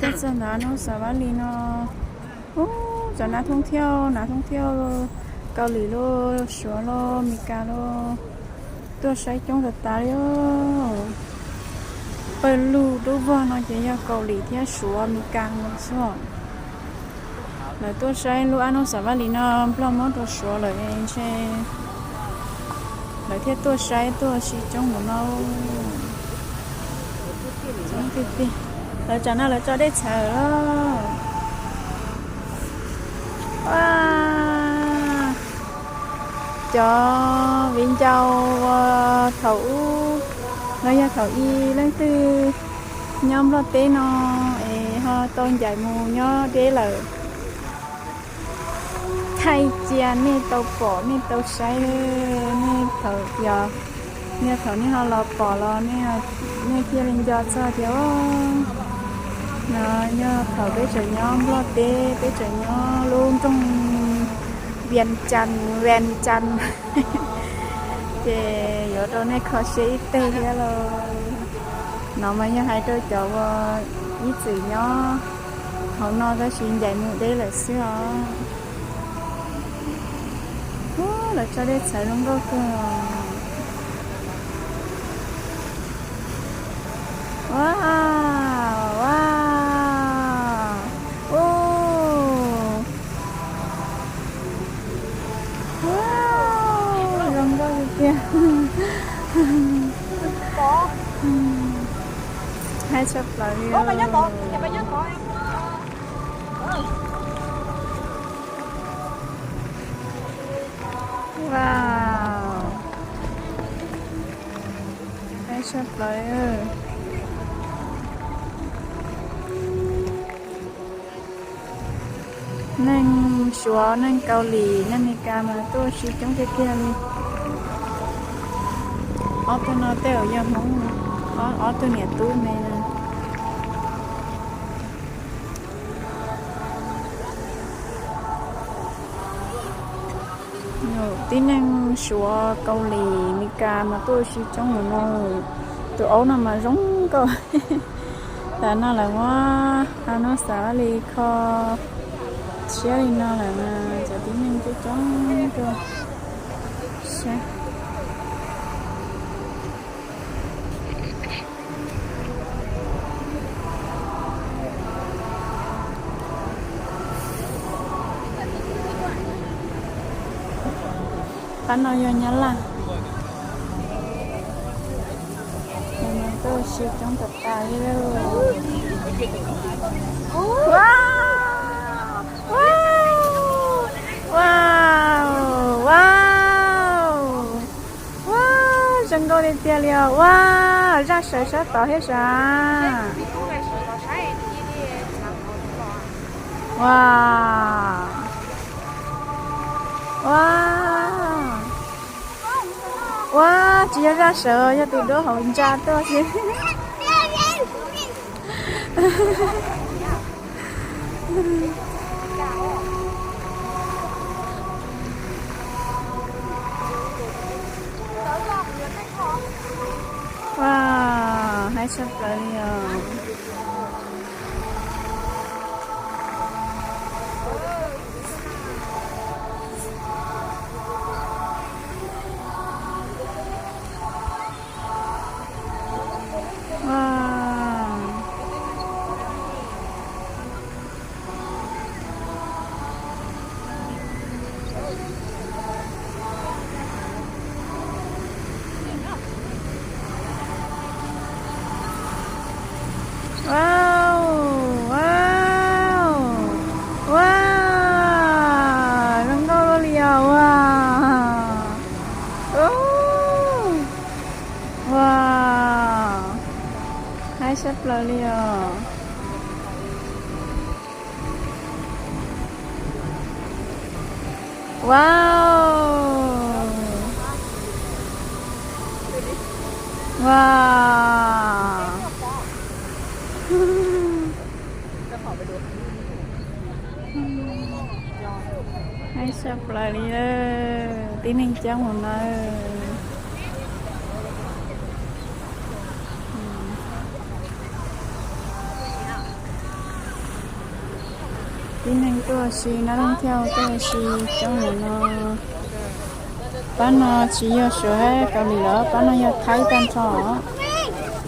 Txog ntawm Anoj Xav Vaj Lis no, ub, cov nav thooj thiaj, nav thooj thiaj Kaus Lim los, Suav los, Mes Kas los tuaj saib coob tas tas li. Pawg lug dub vog no ces yog Kaus Lim thiab Suav, Mes Kas no xwb. Lawv tuaj saib lub Anoj Xav Vaj Lis no Nplog muab rau Suav lawm ntshe lawv thiaj tuaj saib tuaj sib coob mus no. Lawv tsam no lawv tso dej txhawv. Cov viv ncaus uas thaum ub los yog thaum ub leej twg nyob Nplog teb no es ho tau ncaim mus nyob deb lawm, thaij cia nej tau pom nej tau saib, nej thaum yog, yog thaum nej ho los pom los nej thiaj li nco txog tias no yog thaum peb tseem nyob Nplog teb, peb tseem nyob lub nroog Vias Cas, Vias Cas, ces yuav rau nej kho siab ib teg thiab lauj. No mas yog hais rau cov uas ib txwm nyob hauv no tab sis ncaim mus deb lawm xwb os. Ub, lawv tso dej txhawv zoo nkauj kawg. Ua, ua, ub, ua, zoo nkauj tiag tiag. Haib tshaj plaws li os. Wow, haib tshaj plaws. Neeg Suav, neeg Kaus Lim, neeg Mes Kas mas tuaj sib coob tiag tiag li. Ob tug no tej zaum yog Hmoob, ob tug niam tub me no. Tib neeg Suav, Kaus Lim, Mes Kas mas tuaj sib coob mus no. Tus aub no mas zoo nkauj. Tam no lawv muab Anoj Xav Vaj Lis kho siab li no lawm mas cov tib neeg coob coob tuaj saib. Qab no yog Nyab Laj. Tuaj sib coob tas tas li. Ua, ua, ua, ua, zoo nkauj li tiag li os. Ua, zaj sawv sab tod thiab sav. Ua, ua, ua, tsis yog zaj sawv, yog tus duab hauv ntsa tuaj xwb. Wow, haib tshaj plaws li os. Wow. Wow, wow, wow, zoo nkauj luaj li os, wow. Wow, haib tshaj plaws li os. Wow. Wow. Haib tshaj plaws li lawm, tib neeg coob mus nawb. Tib neeg tuaj ua si, nab leej thiaj tuaj ua si coob mus no. Pab no tsis yog Suav Kaus Lim lawm, pab no yog Thaib tag nrho,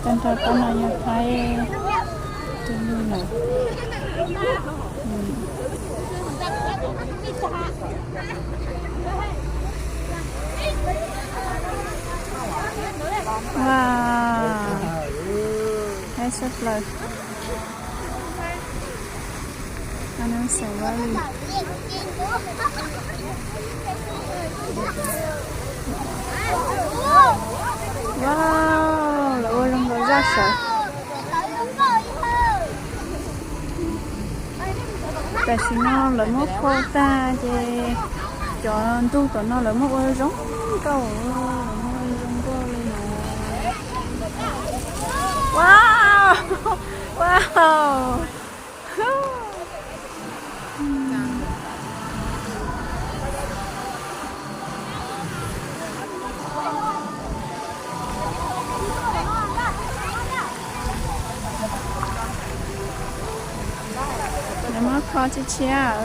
tag nrho pab no yog Thaib tug lawm. Wow, haib tshaj plaws. Wow, lawv ua zoo nkaus zaj sawv. Tam sim no lawv muab kho tag ces cov ntug tom no lawv muab ua zoo nkauj, lawv muab ua zoo nkauj li no. Wow, wow. Lawv muab kho tshiab tshiab,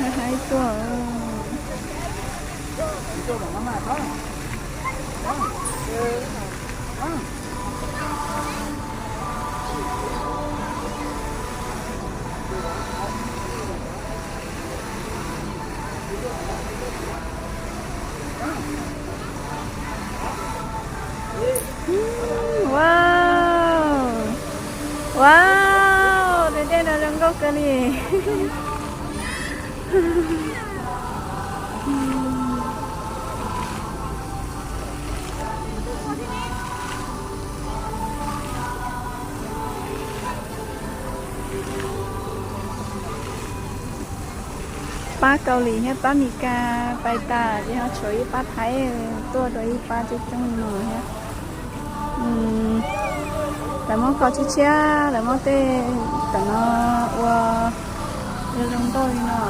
haib haib tuaj. Wow, wow, tus dej no zoo nkauj kawg li. Pab Kaus Lim thiab pab Mes Kas pais tas ces ho tshuav ib pab Thaib tuaj rau ib pab coob coob no thiab. Lawv muab kho tshiab tshiab, lawv muab tej tom no ua zoo nkauj li no.